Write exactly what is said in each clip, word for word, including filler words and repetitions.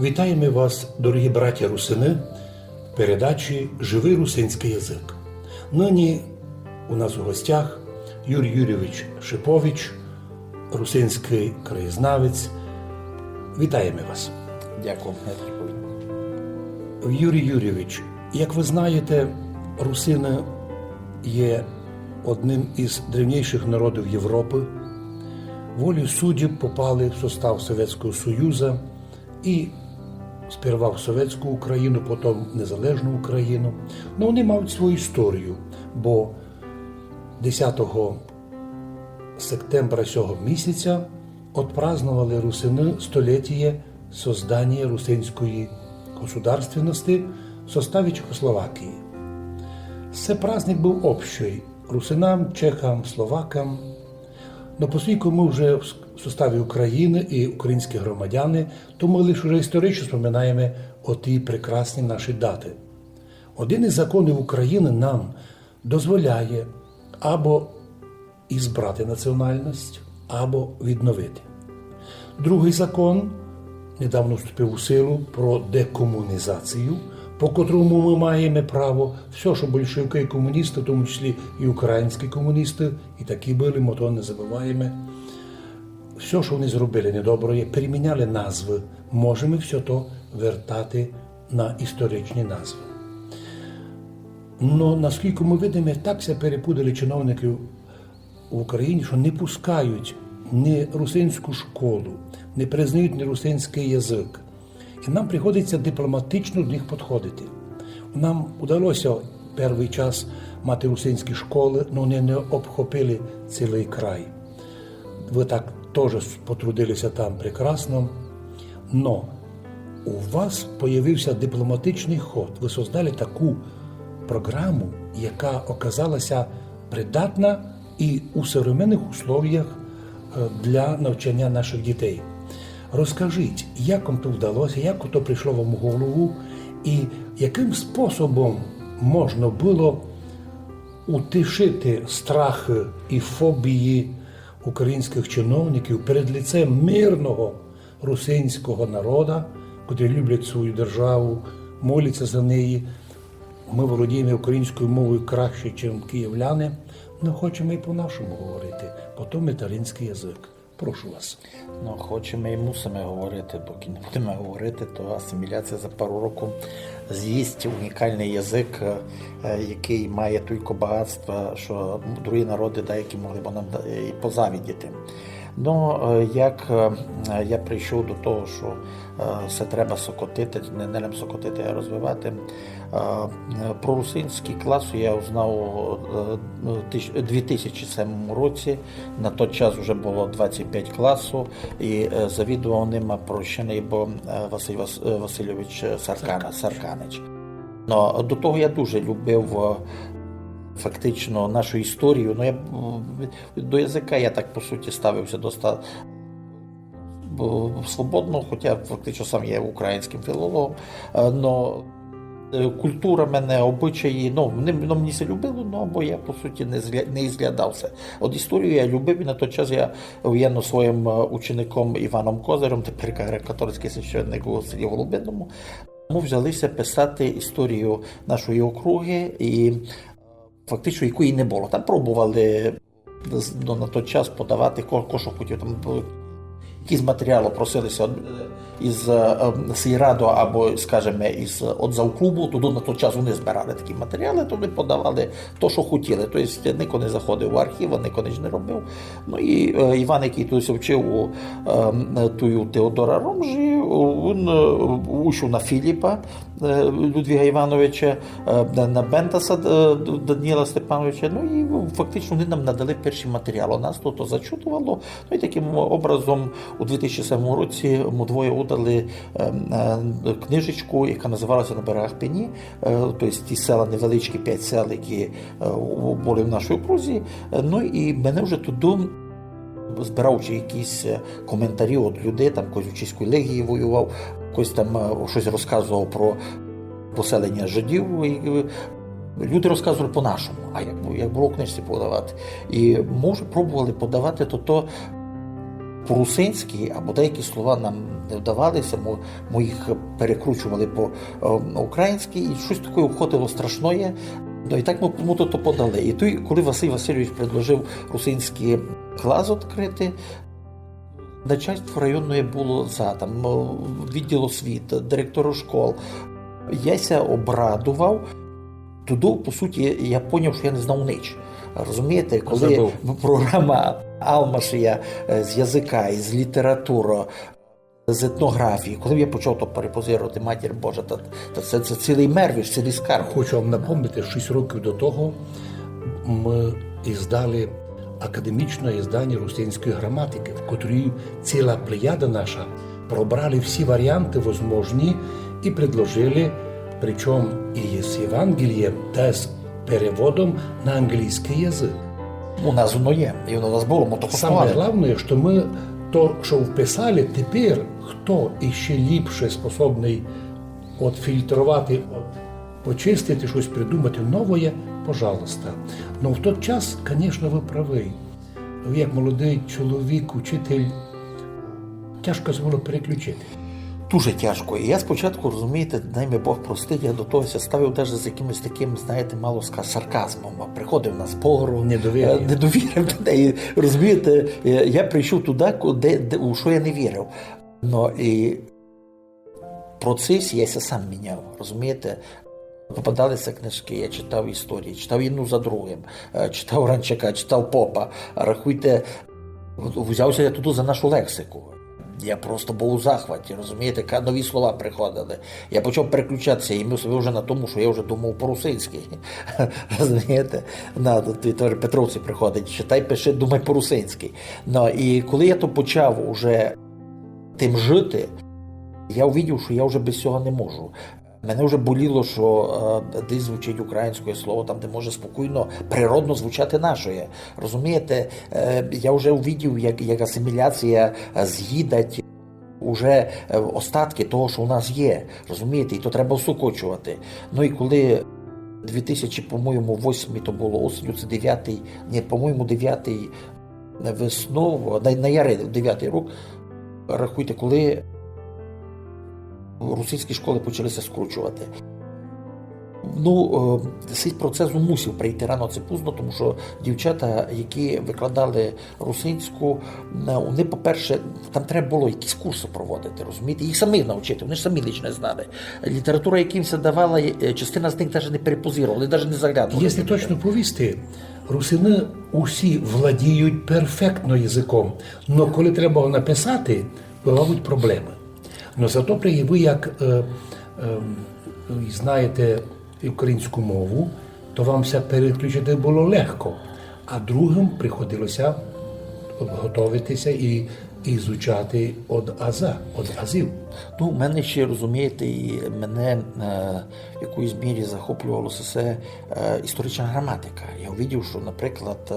Вітаєме вас, дорогі братя русины, в передачі «Живый русинськый язык». Нині у нас у гостях Юрій Юрійович Шипович, русинськый краєзнавець. Вітаєме вас. Дякую. Юрій Юрійович, як вы знаєте, русины є одним із древнішых народів Європы. Волею судеб попали в состав Совєтського Союза і сперва в Совєтську Україну, потім в незалежну Україну. Но они мають свою історію, бо десятого септембра сього місяця отпраздновали русины столітіє созданія русинської государственности в составі Чехословакії. Се праздник быв общый русинам, чехам, словакам. Но поскілько мы вже в с-, в составі Україны і українські громадяни, то мы лише вже історично споминаєме оті прекрасні наші даты. Один із законів Україны нам дозволяє або ізбрати національность, або відновити. Другый закон недавно вступив у силу про декомунізацію, по котрому мы маєме право всьо, што большевикы і комуністы, в тому числі і українські комуністы, і такі были, мы того не забываєме, всьо, што они зробили недоброє, переміняли назвы, можеме всьо то вертати на історичні назвы. Но, наскілько мы видиме, так ся перепудили чиновникы в Україні, што не пускають ні русинську школу, не признають ні русинськый язык. І нам приходить ся дипломатично до них подходити. Нам удалося первый час мати русинські школы, но они не обхопили цілый край. Вы так тоже с-, потрудили ся там прекрасно. Но у вас появив ся дипломатичный ход. Вы создали таку програму, яка оказала ся придатна і у современных условіях, е, для навчаня нашых дітей. Розкажіть, як вам то вдалося, як то прийшло вам у голову, і якым способом можна было утишити страхы і фобії українськых чиновників перед лицем мирного русинського народа, котрі люблять свою державу, моляться за неї. Мы володієме українською мовою краще, чим київляни, но хочеме і по-нашому говорити, бо то материнськый язык. Прошу вас. Ну, хочеме і мусиме говорити, бо кідь не будеме говорити, то асиміляція за пару років з'їсть унікалный язык, е, е, якый має тілько багатства, што другі народы деякі могли бы нам да-, і позавидіти. Ну, е, як, е, я прийшов до того, што, е, се треба сокотити, не, не лем сокотити, а розвивати. Е, е, про русинськый клас я узнав, е, ну, тиш-, дві тисячі семому році. На той час вже было двадцять пять класу, і, е, завідував ним прощеный быв, е, Василь Вас-, е, Васильович Саркана-, Сарканич. Ну, до того я дуже любив, е, фактично нашу історію. Ну, я, м, до языка я так, по суті, ставив ся доста, б-, свободно, хоча фактично сам є українськым філологом. Е, но, е, культура мене, обычаї, ну, не, ну, мені се любило, ну, бо я, по суті, не згля-, не ізглядав ся. От історію я любив, і на той час я воєнно своїм, е, учеником Іваном Козирем, тепер греко-католицькый священник у селі Голубинному, мы взяли ся писати історію нашої округи, і фактично якої не было. Там пробовали з-, ну, на той час подавати ко-, ко што хотів, там, е, якісь матеріалы просили ся, е, із, е, е, сільради або, скажеме, із, е, от завклубу, туды на той час они збирали такі матеріалы, туды подавали то, што хотіли. То єсть, нико не заходив у архів, нико ніч не робив. Ну і, е, Іван, якый туй ся вчив у, е, м, туй у Теодора Ромжі, він, е, ушов на Філіпа, е, Людвіга Івановича, е, на, на Бентаса, е, Даніла Степановича. Ну і, ну, фактично они нам надали першый матеріал. Нас то, то зачудовало. Ну і такым образом у дві тисячі семому році мы двоє удали, е, е, книжечку, яка называла ся «На берегах Пені». Е, то єсть ті села невеличкі, пять сел, які, е, у-, были в нашій окрузі. Е, ну і мене вже туды збирав ще якісь, е, коментарі од людей, там хтось у Чеській легії воював, хтось там, е, штось розказовав про поселення жидів. І, е, люди розказовали по-нашому, а як, як было в книжці подавати. І мы вже пробовали подавати то, то по-русинськи, або деякі слова нам не вдавалися, мы, мы їх перекручовали по-українськи, і штось таке входило страшноє. Ну, і так мы, мы то, то подали. І туй, коли Василь Васильович предложив русинськый клас відкрыти, начальство районноє было за, там, о, відділ освіты, директоры школ. Я ся обрадовав. Туды, по суті, я поняв, што я не знав нич. Розумієте, коли програма Алмашія, е, з языка, із літературы, з етноґрафії, коли я почав то перепозировати, Матір Божа, та, та це, це цілый мервіж, цілый скарб. Хочу вам напомнити, шість років до того мы іздали академічне ізданя русинської граматикы, в котрій ціла плеяда наша пробрали всі варіанты возможні і предложили, причому і з Євангелієм, та з переводом на англійськый язык. У нас воно є, і воно у нас было, мы то... Саме главноє, што мы то, што вписали, тепер хто іщи ліпше способный отфільтровати, от, почистити, штось придумати новоє, пожалуйста. Но в тот час, конечно, вы правый. Вы як молодый чоловік, учитель, тяжко ся было переключити. Дуже тяжко. І я спочатку, розумієте, най ми Бог простить, я до того ся ставив даже з якимось таким, знаєте, мало ска-, сарказмом. Приходив на збору, недовірив. Е, недовірив людей. Розумієте, е, я прийшов туды, ко-, де, де, у што я не вірив. Но і процес я ся сам міняв, розумієте? Попадали ся книжкы, я читав історії, читав єдну за другым, е, читав Гранчака, читав Попа. Рахуйте, взяв ся я туды за нашу лексику. Я просто быв у захваті, розумієте, ка-, нові слова приходили. Я почав переключати ся і мислив вже на тому, што я вже думав по-русинськи. Розумієте? На, то, то, то Петровці приходить: «Читай, пиши, думай по-русинськи». Но, і коли я то почав уже тым жити, я увидів, што я вже без сього не можу. Мене вже боліло, што, е, десь звучить українське слово, там, де може спокійно, природно звучати нашоє. Розумієте, е, я вже увидів, як, як асиміляція, е, з'їдать уже, е, остаткы того, што у нас є. Розумієте, і то треба всокочовати. Ну і коли дві тисячі, по-моєму, восьмый то было, осінню, ци девятый, ні, по-моєму, девятый, веснов, на, на яри, девятый рік, рахуйте, коли русинські школы почали ся скручовати. Ну, е, сей процес мусив прийти рано ци пізно, тому што дівчата, які викладали русинську, е, вони, по-перше, там треба было якісь курсы проводити, розумієте? Їх самих навчити, вони ж самі нич не знали. Література, яка їм ся давала, е, частина з них даже не перепозировала, даже не заглядували. Якщо точно повісти, русины усі владіють перфектно языком, но коли треба його написати, бывають проблемы. Но зато при-, вы як, е, е, знаєте українську мову, то вам ся переключити было легко, а другым приходило ся готовити ся і, і ізучати од аза, од азів. Ну, в мене ще, розумієте, і мене, е, в якоїсь мірі захоплювало се, е, історична граматика. Я увидів, што, наприклад, е,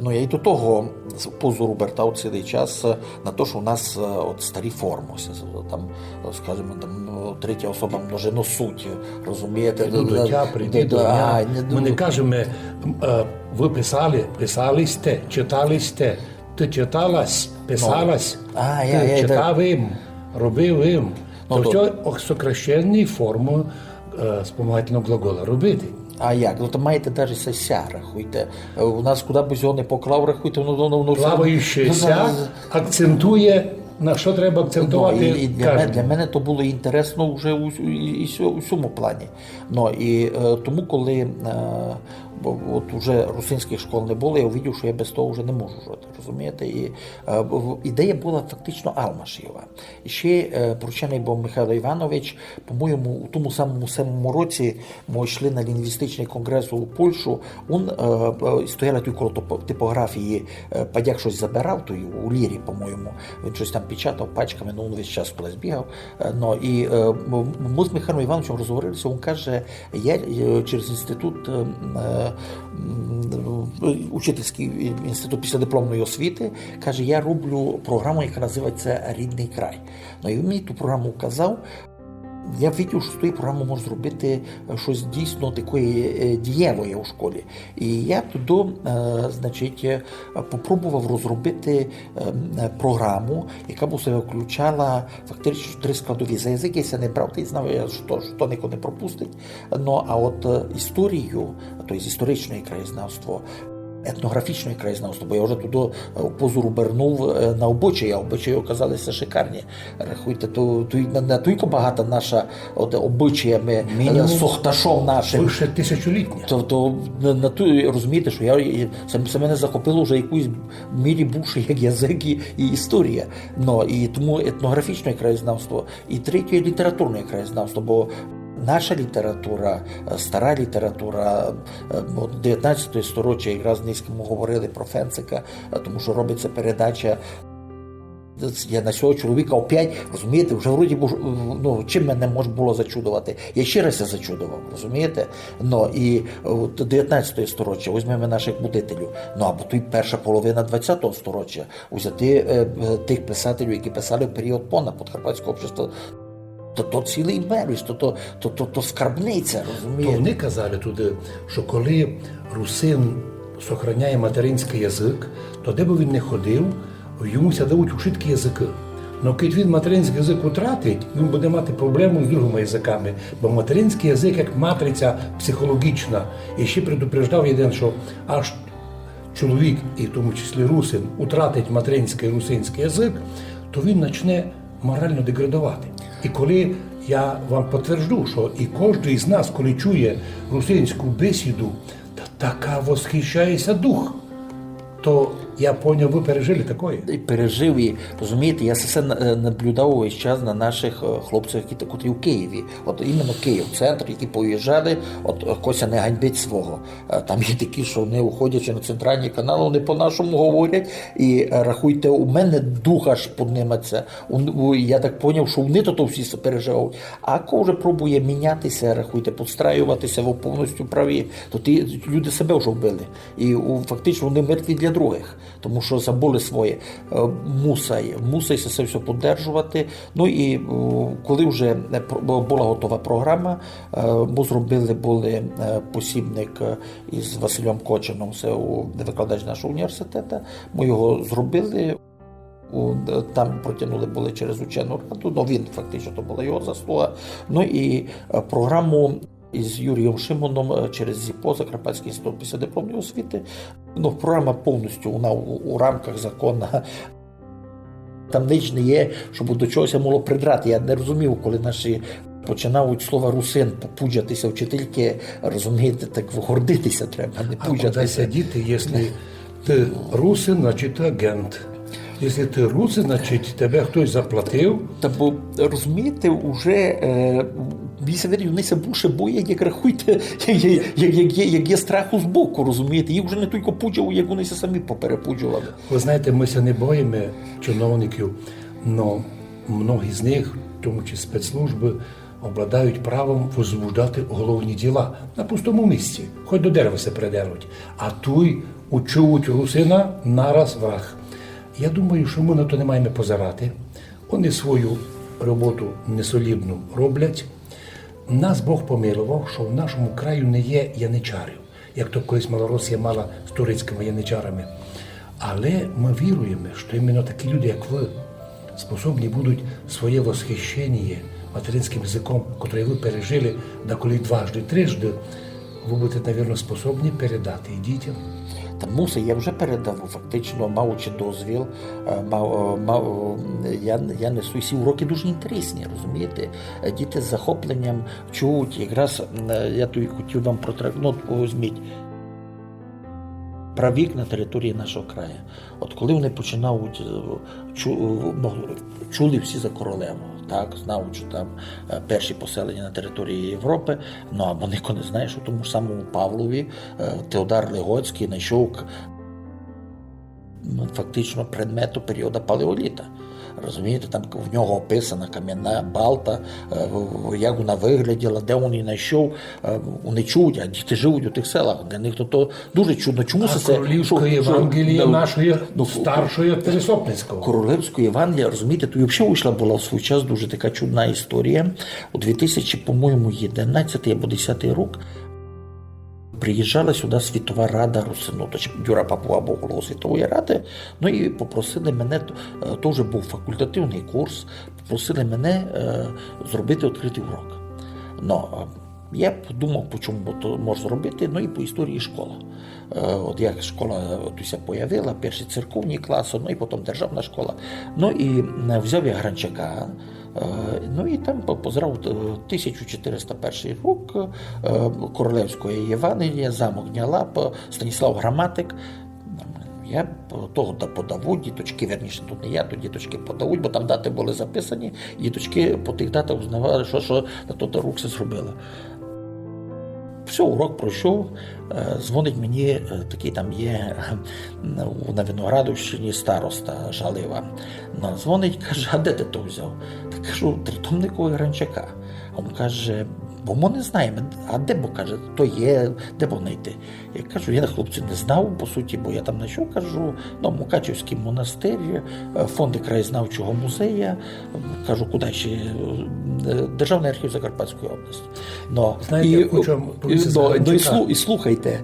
ну, я й до того з-, позор обертав цілый час, е, на то, што у нас, е, от старі формы, ось, е, там, е, скажімо, там, ну, третя особа множины суть, розумієте? Іду до тя, прийду до ня. Мы не кажеме, е, вы писали, писали сьте, читали сьте, ты читалась, писалась, ты читав им, робив им. Ну, то всьо сокращенні формы, е, спомагательного глагола робити. А як? Ну, то маєте даже ся, ся, рахуйте. Е, у нас куды бы його не поклав, рахуйте, воно, воно, воно всьо... Плаваюче ся акцентує, на што треба акцентовати. Ну, і, і для мене, для мене то было інтересно вже у, у, і, і сьо-, у сьому плані. Ну, і, е, тому, коли, е, бо-, от уже русинськых школ не было, я увидів, што я без того вже не можу жити, розумієте? І, е, в-, ідея была фактично Алмашієва. І ще, е, порученый быв Михайло Іванович, по-моєму, у тому самому, самому році мы йшли на лінґвістичный конґрес у Польщу, он, е, е, стояли туй коло топо-, типоґрафії, е, падяк штось забирав, туй у Лірі, по-моєму, він штось там печатав пачками, ну, он весь час кудись бігав. Е, ну, і, е, м-, мы з Михайлом Івановичем розговорили ся, він каже, я, е, через інститут, е, м, е, м, учительськый інститут післядипломної освіты, каже, я роблю програму, яка називається «Рідный край». Ну, і він мені ту програму указав. Я видів, што з тою програмою можна зробити, е, штось дійсно такоє, е, дієвоє у школі. І я тоді, е, значить, е, попробовав розробити, е, е, програму, яка бы в себе включала фактично три складові. За язык я ся не брав, та й знав, я, што, што нико не пропустить. Ну, а от, е, історію, то є історичне краєзнавство, етнографічне краєзнавство, бо я вже туды, е, позор обернув, е, на обычаї, а обычаї оказали ся шикарні. Рахуйте, то, то й на, на тілько багата наша, от, обычаями, е, Мінімум сохташом нашим. Выше тисячолітня. То, то на, на ту, розумієте, што я, і се, се мене захопило вже якусь мірі більше, як язык і, і історія. Ну, і тому етнографічне краєзнавство. І третє, літературне краєзнавство, бо наша література, е, стара література, е, от девятнадцятоє сторіччя, якраз нынька мы говорили про Фенцика, е, тому што робить ся передача. Я на сього чоловіка опять, розумієте, вже вроді бы, ну, чим мене мож было зачудовати? Я ще раз ся зачудовав, розумієте? Ну, і, е, от девятнадцятоє сторіччя, возьмеме наших будителів. Ну, або туй перша половина двадцятого сторіччя, узяти, е, е, тых писателів, які писали в період пона Подкарпатського общества, то, то цілый мервіс, то, то, то, то, то скарбниця, розумієте? То они казали туды, што коли русин сохраняє материнськый язык, то де бы він не ходив, йому ся дають ушыткі языкы. Но кідь він материнськый язык утратить, він буде мати проблему з другыма языками, бо материнськый язык як матриця психологічна. І ще предупреждав єден, што аж чоловік, і в тому числі русин, утратить материнськый русинськый язык, то він начне морално деградовати. І коли я вам потверджу, што і кождый з нас, коли чує русинську бесіду, та така восхищає ся дух, то я поняв, вы пережили такоє. І пережив, і, розумієте, я се, се на-, е, наблюдав увесь час на наших, е, хлопцях, які та-, котрі в Києві. От іменно Київ, центр, які поїжджали, от, е, Кося не ганьбить свого. Е, там є такі, што вони, уходячи на центральні каналы, вони по-нашому говорять. І, е, рахуйте, у мене дух аж поднимать ся. У, у, я так поняв, што вони то, то всі се переживають. А ко вже пробує міняти ся, рахуйте, подстраювати ся, вы повністю праві, то ті люди себе вже вбили. І у, фактично вони мертві для других, тому што забыли своє. Е, мусай, мусай се, се всьо поддержовати. Ну і, е, коли вже, е, про-, бу-, была готова програма, е, мы зробили были, е, посібник, е, із Васильом Кочином, се у, викладач нашого університета. Мы його зробили. У, там протягнули были через учену раду, ну, він фактично, то была його заслуга. Ну і, е, програму із Юрієм Шимоном, е, через ЗІПО, Закарпатськый інститут післядипломної освіти. Ну, програма повністю, вона у, у рамках закона. Там ніч не є, щоб до чогось могло придрати. Я не розумів, коли наші починають слова русин пу-, пуджати ся вчительки, розумієте, так гордити ся треба, не пуджати ся. А куды ся діти, якщо ты русин, значить ты агент. Якщо ты русин, значить тебе хтось заплатив. Та бо, розумієте, уже, е, мені ся видить, вони ся більше боять, як рахуйте, як, як, як, як є, як є страху збоку, розумієте? Їх вже не тілько пуджали, як вони ся самі поперепуджували. Вы знаєте, мы ся не боїме чиновників, но многі з них, в тому числі спецслужбы, обладають правом возбуждати уголовні діла на пустому місці, хоть до дерева ся придеруть. А туй учують русина, нараз враг. Я думаю, што мы на то не маєме позирати. Они свою роботу несолідну роблять. Нас Бог помиловав, што в нашому краю не є яничарів, як то колись Малоросія мала з турецькыма яничарами. Але мы віруєме, што іменно такі люди, як вы, способні будуть своє восхищеніє материнськым языком, котре вы пережили даколи дважды, трижды, вы будете, навірно, способні передати і дітям. Та мусить, я вже передав, фактично, маючи дозвіл, е, мав, е, мав, е, я, я несу, і ці уроки дуже інтересні, розумієте? Е, діти з захопленням чують, якраз, е, я туй хотів вам протрак-, ну, от возьміть. Правік на території нашого краю. От коли вони починають, е, чу-, ну, чули всі за королеву, так, знають, що там, е, перші поселення на території Європи, ну, або ніхто не знає, що в тому ж самому Павлові, е, Теодор Легоцький знайшов к-, ну, фактично предмету періоду палеоліта. Розумієте, там в нього описана кам'яна балта, е, в- як вона виглядала, де він її знайшов. Е, вони чують, а діти живуть у тих селах. Для них то, то дуже чудно. Чому А се- королівська що- що- Євангелія ну, нашої ну, старшої Пересопницького. Королевська Євангелія, розумієте, тут взагалі вийшла була в свій час дуже така чудна історія. У дві тисячі, по-моєму, одинадцятий або десятий рік приїжджала сюди Світова рада русинів, то Дюра Папуа був головою Світової ради, ну і попросили мене, е, то вже був факультативний курс, попросили мене е, зробити відкритий урок. Ну, е, я подумав, по чому то можу зробити, ну і по історії школи. Е, От як школа е, тут ся появила, перші церковні класи, ну і потім державна школа. Ну і е, взяв я Гранчака, е, ну і там по- позирав е, тисяча чотириста перший рік, е, Королевське Євангеліє, замок Дня Лап, Станіслав Граматик. Я того да подаву, діточки, верніше, тут не я, то діточки подавуть, бо там дати були записані, діточки по тих датах узнавали, що, що на той рік се зробило. Все, урок пройшов, е, дзвонить мені, е, такий там є е, на Виноградовщині староста жалива. Ну, дзвонить, каже: «А де ти то взяв?» Так кажу: «Тритомникові Гранчака». А він каже: «Бо ми не знаємо, а де, бо, каже, то є, де бо знайти?» Я кажу: «Я, хлопці, не знав, по суті, бо я там знайшов, кажу, ну, Мукачівський монастир, е, фонди краєзнавчого музею, кажу, куди ще, е, Державний архів Закарпатської області». Но, Знаєте, хочу вам повісти і, за но, но, і, Гранчака. слу- і слухайте,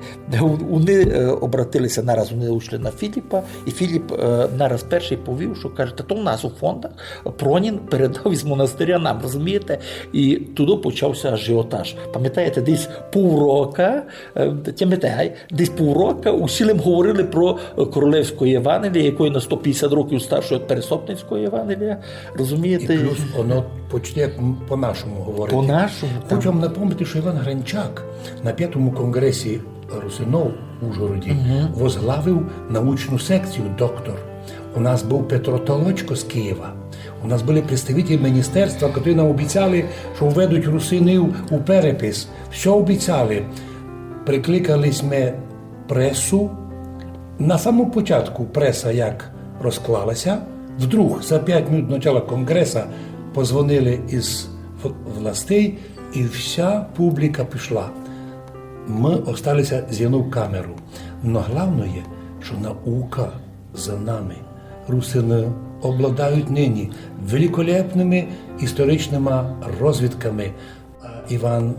вони е, обратилися нараз, вони вийшли на Філіпа, і Філіп е, нараз перший повів, що каже: «Та то в нас у фондах, Пронін передав із монастиря нам», розумієте? І туди почався ажіотаж. Пам'ятаєте, десь піврока, е, пам'ятаєте, гай? Десь піврока усі лим говорили про е, Королевське Євангеліє, якої на сто п'ятдесят років старше від Пересопницького Євангелія, розумієте? І плюс воно почти як м- по-нашому говорить. По-нашому, так. Хочу вам напомнити, що Іван Гранчак на п'ятому конґресі русинов у Ужгороді возглавив научну секцію, доктор. У нас був Петро Толочко з Києва. У нас були представителі міністерства, які нам обіцяли, що введуть русинів у перепис. Все обіцяли. Прикликали ми пресу. На самому початку преса як розклалася, вдруг за п'ять минут до начала конґреса позвонили із в- властей, і вся публіка пішла. Ми осталися з єдну камеру. Но головне є, що наука за нами. Русины обладають нині великолепными історичными розвідками. А Іван, е,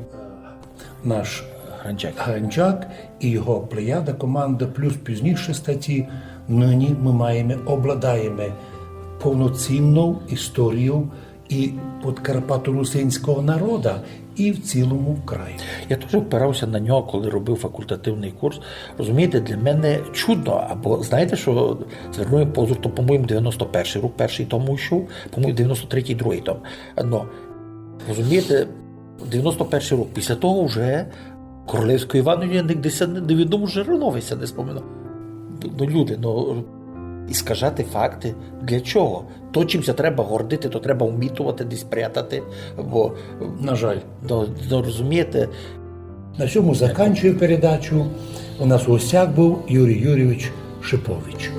наш Гранчак. Гранчак і його плеяда, команда, плюс пізніше статті, нині ми маємо, обладаємо повноцінну історію і подкарпаторусинського народа, і в цілому в краї. Я дуже опирався на нього, коли робив факультативний курс. Розумієте, для мене чудно, або знаєте, що звернув позор, то, по-моєму, дев'яносто перший рік перший том вийшов, по-моєму, дев'яносто третій другий том. Но, розумієте, дев'яносто перший рік, після того вже Королевське Євангеліє нігде ся не, невідомо джерело ся не споминав. Ну, люди, ну, іскажати факти для чого? То, чим ся треба гордити, то треба вмітувати, десь прятати, бо, На жаль. ну, ну, розумієте, На цьому закінчую передачу. У нас у гостях був Юрій Юрійович Шипович.